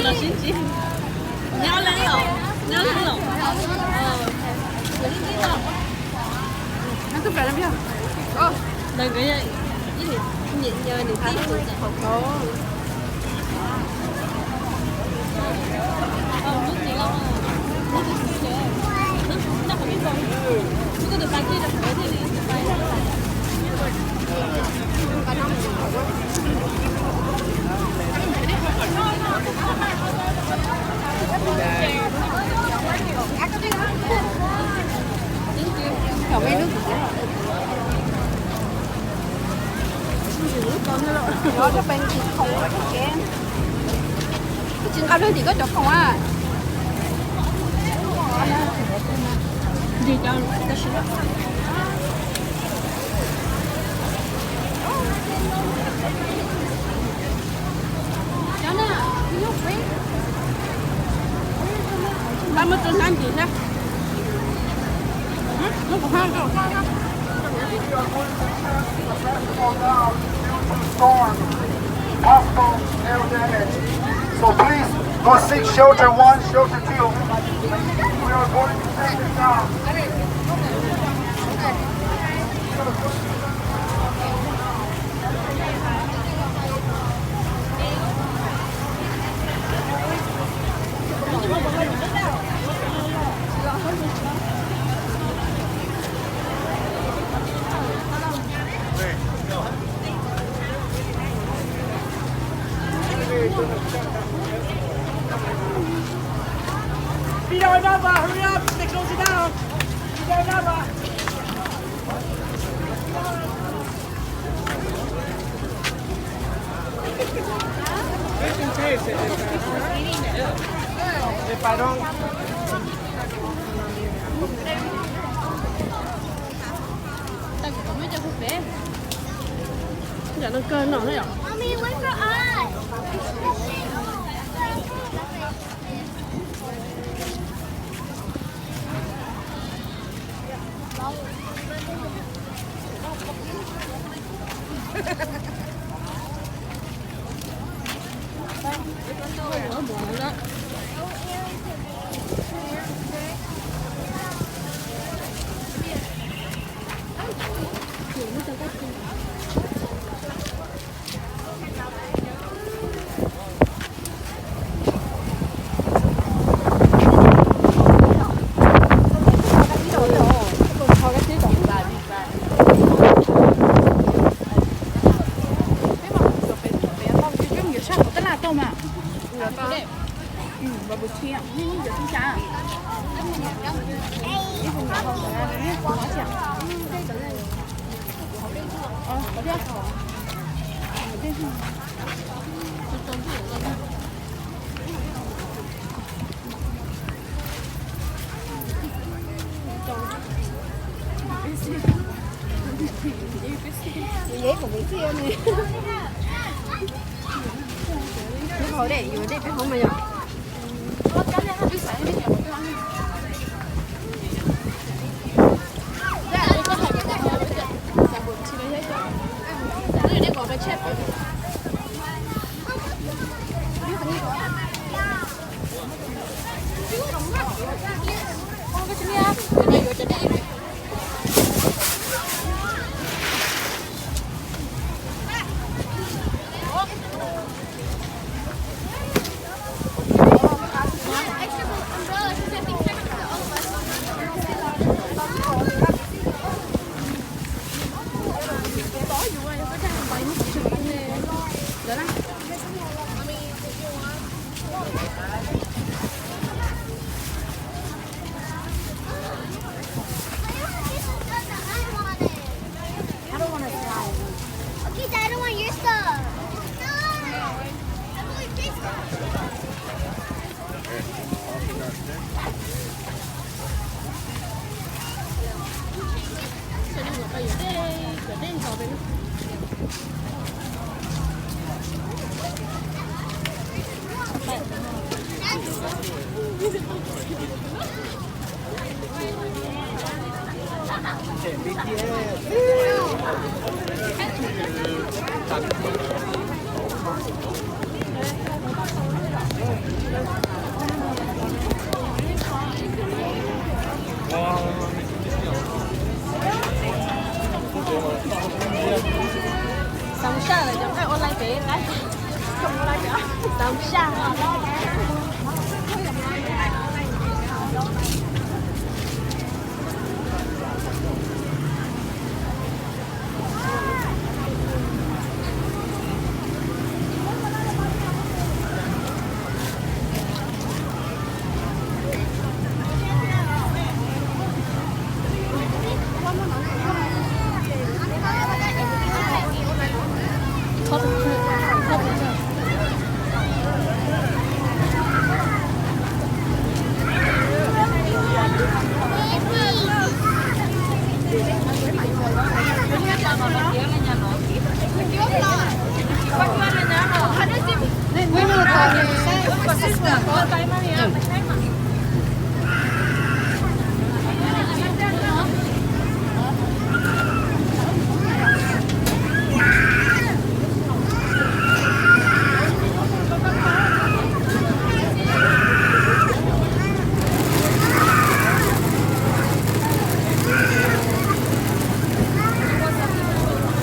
Los sib ntsib. Nyob leej los, nyob leej los. Ntawd nkawd nyiam nyiam niam tij. Tsis nqa lug tim koj cov khoom a. Tab muab tus hnab ntim thiab. Muab kuv hnab rau. Possible hail damage. So please go seek shelter one, shelter two. We are going to take it down. Speed our number, hurry up, they close it down. Speed our number. If I don't Tau kuv muab coj pub pem. Nram no kawg no na yom. Mommy, wait for us. Sab hauv tab laj tau mas. Deb kuv mus txiaj ne. Peb hau dej, yuav dej peb hau mas yom. Xav mus saj lawm cov nqaij ua laij pem qaib. Xav mus saj.